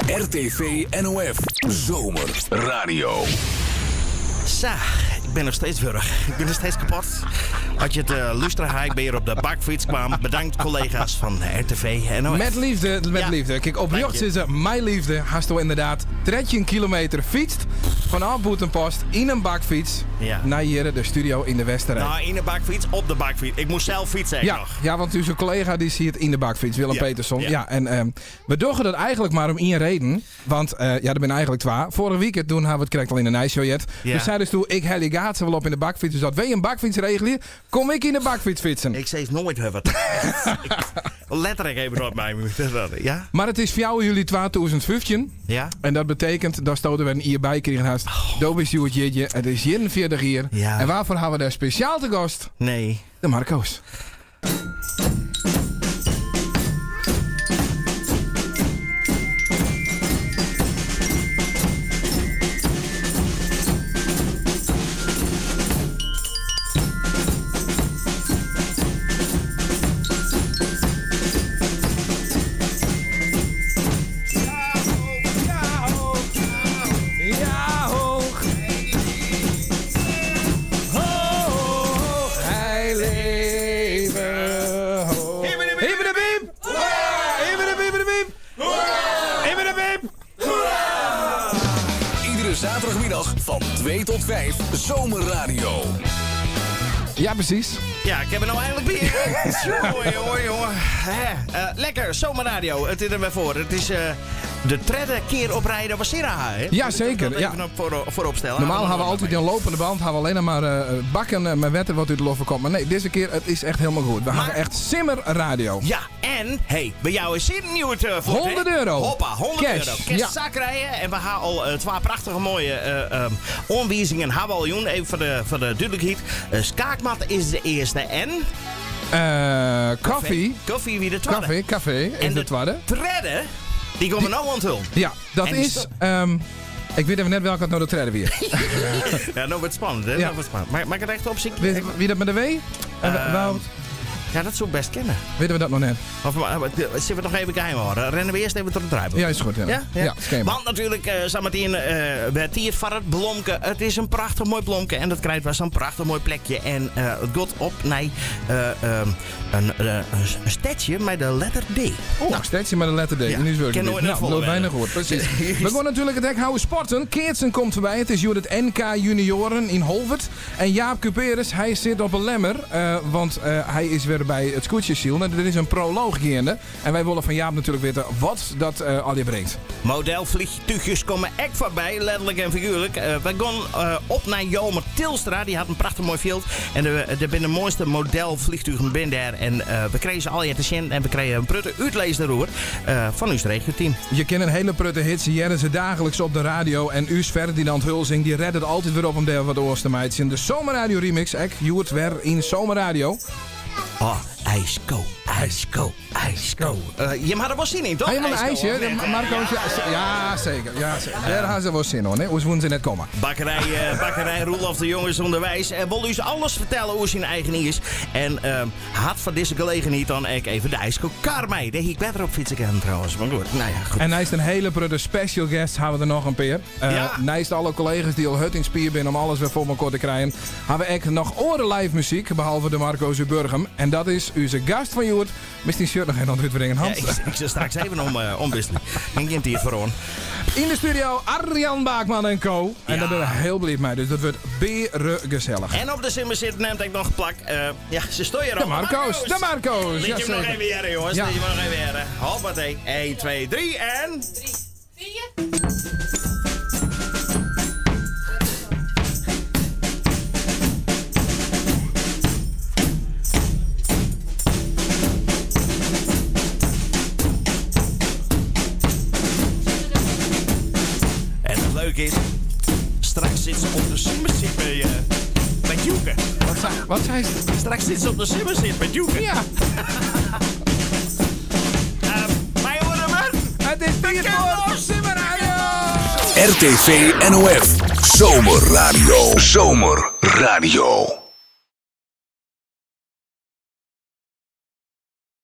RTV NOF Zomerradio. Sa, ik bin noch steeds wurch. Ik bin noch steeds kapot. As je it uh, lústere ha, ik bin hjir op de bakfyts kwam. Bedankt collega's fan RTV NOF. Met liefde, met Ja. liefde. Kijk, oprjocht Dank je. is mijn liefde. Hast du inderdaad 13 kilometer fietst vanaf Bûtenpost yn in bakfyts Ja. naar hier de studio yn de Westereen. Nou, yn de bakfyts, op de bakfyts. Ik moast sels fytse ek Ja, noch. ja, want ús kollega dy siet yn de bakfyts, Willem Ja, Peterson. ja. Ja, en we dogge dat eigentlik mar om ien reden. Want ja, der binne eigentlik twa. Foarige wike, doe hawwe we it krekt al yn de nijsshow heard. Ja. Dus sei dus doe, ik helje Gaatse wol op yn de bakfyts. Dus as wy in bakfyts regelje, kom ik yn de bakfyts fytsen. Ik sis noait wer wat. Letterlik even op my. Ja? Mar it is 4 july 2015. Ja? En dat betekent datsto der wer in jier by krigen hast. Do bist hjoed jierdei, it is 41 jier. Ja. En wêrfoar hawwe we dêr spesjaal te gast? Nee. De Marco's. Ja, hoog. Hoog, hij leve hoog. Hibbede-biep. Hibbede-biep. Hibbede-biep. Iedere zaterdagmiddag van 2 tot 5 Zomerradio. Ja, precies. Ja, ik heb er nou eindelijk bier. Jongen, jongen, jongen. Hè, lekker, zomerradio. Het is er weer voor. Het is de derde keer op rij dat we Sera hè? Ja, zeker, Dat ja. even voorop stellen. Normaal hebben we altijd een lopende band, hebben we alleen maar bakken met wetten wat uit de loffen komt. Maar nee, deze keer, het is echt helemaal goed. We Maar- hebben echt Simmer Radio. Ja, en hey, bij jou is zeer nieuw het voor, hè? 100 euro. Hoppa, 100 Cash, euro. Cash ja. zak rijden. En we hebben al twee prachtige mooie aanwijzingen. Hebben we al, joen. Even voor de duidelijkheid. Skaakmat is de eerste en... Koffie. Koffie wie de tweede. Café, café is En de tweede. Derde, die komen nou onthullen. Ja, dat En die is... ik weet even net welke het nou de derde weer. Ja, nou wordt het spannend, hè? Ja. Nou wordt het spannend. Maar, mag ik het echt opzoeken? Weet, wie dat met de W? Waarom Ja, dat zou ik best kennen. weten we dat nog net? Of, maar, zullen we het nog even geheim houden? Rennen we eerst even tot het draaiboek. Ja, is goed. Ja, Ja? ja. schema. Want natuurlijk, zometeen werd hier van het blomke. Het is een prachtig mooi blomke en dat krijgt wel zo'n prachtig mooi plekje. En het gaat op naar een stedje met de letter D. Oh, een stedje met de letter D. Ja, Nu is het ken niet. nooit Nou, net loopt weinig volgen. goed. Precies. We gaan natuurlijk het hek houden sporten. Keertsen komt voorbij. Het is hier het NK Junioren in Holwerd. En Jaap Cuperus, hij zit op een lemmer. Want hij is weer bij het Scootjesiel. Nou, dit is een proloog gaande. En wij willen van Jaap natuurlijk weten wat dat al je brengt. Modelvliegtuigjes komen echt voorbij, letterlijk en figuurlijk. We gaan op naar Jelmer Tilstra. Die had een prachtig mooi veld. En de binnen de mooiste modelvliegtuigen binnen daar. En we kregen ze al hier te zien. En we kregen een prutte uitlees daarover, van uw regio-team. Je kent een hele prutte hits. Die jerren ze dagelijks op de radio. En Uus Ferdinand Hulsing, die redt het altijd weer op om daar wat oors te meidsen. De Zomerradio remix. Ek, Joert weer in Zomerradio. Oh, ijsko, ijsko, ijsko. Je had er wel zin in, toch? Helemaal een IJsko, ijsje. of net, hè? Marco, ja, ja, zeker. Ja, zeker. Daar gaan ze wel zin in, hè? Hoe moeten ze net komen? Bakkerij Roelof de Jong is onderwijs. En wil u alles vertellen hoe zijn eigen is. En had van deze gelegenheid dan ook even de ijsko kar mee. Daar ik beter op fietsen kan trouwens. Maar goed, nou ja, goed. En naast een hele prutte special guest hebben we er nog een paar. Naast alle collega's die al hut in spier zijn om alles weer voor elkaar te krijgen, hebben we ook nog oren live muziek, behalve de Marco's uit Burgum. En dat is uw gast van Joert. Misschien shirt nog een hand uitbrengen, Hans. Ja, ik zal straks even omwisselen. Ik neem het hier voor on. In de studio Arjan Baakman en co. En Ja. daar ben ik heel blij mee. Dus dat wordt berengezellig. En op de simmer zit neemt ik nog een plak. Ja, ze stoeien er De al. Marco's, de Marco's. Liet je hem nog Jazeker. even jaren, jongens. Ja. Liet je hem nog even jaren. Hoppatee. 1, 2, 3 en... 3, 4. En het leuke is, straks zit ze op de simmerzit bij Joeke. Wat zei ze? Straks zit ze op de simmerzit bij Joeke. Ja, Wij horen hem. het is 4 voor Simmerradio. RTV NOF Zomerradio. Zomerradio.